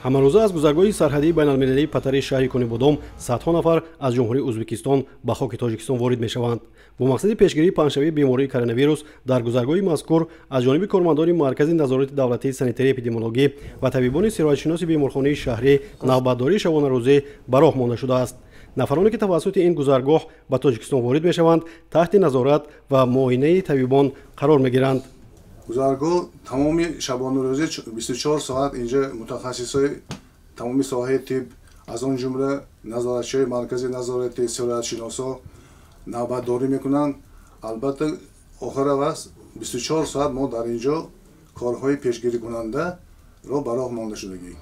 Ҳамарӯза аз гузаргоҳи сарҳадии байналмилалии Патари шаҳри Конибодом садҳо нафар аз Ҷумҳурии Ӯзбекистон ба хоки Тоҷикистон ворид мешаванд. Бо мақсади пешгирии паҳншавии бемории коронавирус дар гузаргоҳи мазкур аз ҷониби кормандони Маркази назорати давлатии санитарии эпидемиологӣ ва табибони сироятшиноси беморхонаи шаҳрӣ навбатдории шабонарӯзӣ ба роҳ монда шудааст. Нафароне ки тавассути ин гузаргоҳ ба Тоҷикистон ворид мешаванд, таҳти назорат ва муоинаи табибон қарор мегиранд. Гузаргоҳ тамоми шабонарӯзӣ 24 соат инҷа мутахассисои тамоми соҳаи тиб, аз он ҷумла назоратчиҳои маркази назорати сироятшиносо навбатдорӣ мекунанд. Албатта, охира вақт 24 соат мо дар инҷо корҳои пешгирикунандаро ба роҳ монда шудагӣ.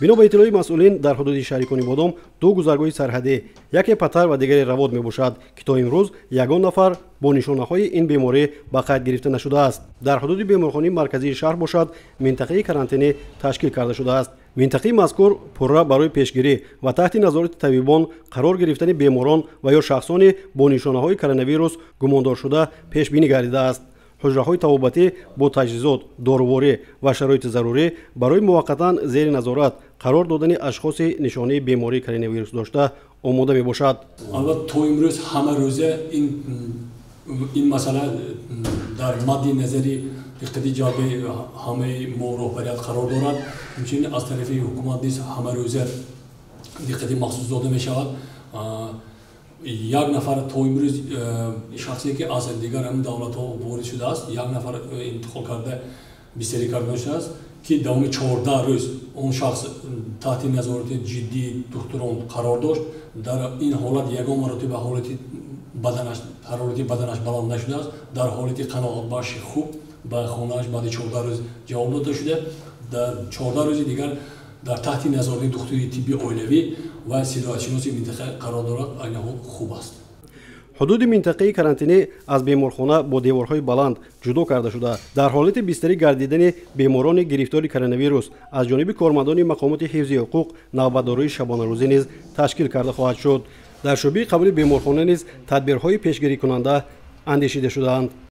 Бино ба иттилои масъулин, дар ҳудуди шаҳри Конибодом ду гузаргоҳи сарҳадӣ, яке Патар ва дигаре Равод мебошад, ки то имрӯз ягон нафар бо нишонаҳои ин беморӣ ба қайд гирифта нашудааст. Дар ҳудуди беморхонаи марказии шаҳр бошад, минтақаи карантинӣ ташкил карда шудааст. Минтақаи мазкур пурра барои пешгирӣ ва таҳти назорати табибон қарор гирифтани беморон ва ё шахсоне бо нишонаҳои коронавирус гумондоршуда пешбинӣ гардидааст. Ҳуҷраҳои табобатӣ бо таҷҳизот, доруворӣ ва шароити зарурӣ барои муваққатан зери назорат қарор додани ашхоси нишонаи бемории коронавирус дошта омода мебошад. Албатта, то имрӯз ҳамарӯза ин масъала дар мадди назари диққати ҷалби ҳамаи мо, роҳбарият, қарор дорад. Инчунин аз тарафи ҳукумат низ ҳамарӯза диққати махсус дода мешавад. Як нафар то имрӯз шахсе, ки аз дигар ҳамин давлатҳо ворид шудааст, як нафар интиқол карда, бистарӣ карда шудааст, ки давоми 14 рӯз он шахс таҳти назорати ҷиддии духтурон қарор дошт. Дар ин ҳолат ягон маротиба ҳолати баданаш, ҳарорати баданаш баланд нашудааст. Дар ҳолати қаноатбахши хуб ба хонааш баъди 14 рӯз ҷавоб дода шуда, дар 14 рӯзи дигар дар таҳти назорати духтури тибби оилавӣ ва сироятшиноси минтақа қарор дорад. Айни ҳол хуб аст. Ҳудуди минтақаи карантинӣ аз беморхона бо деворҳои баланд ҷудо карда шуда, дар ҳолати бистарӣ гардидани беморони гирифтори коронавирус аз ҷониби кормандони мақомоти ҳифзи ҳуқуқ навбатдории шабонарӯзӣ низ ташкил карда хоҳад шуд. Дар шӯъбаи қабули беморхона низ тадбирҳои пешгирикунанда андешида шудаанд.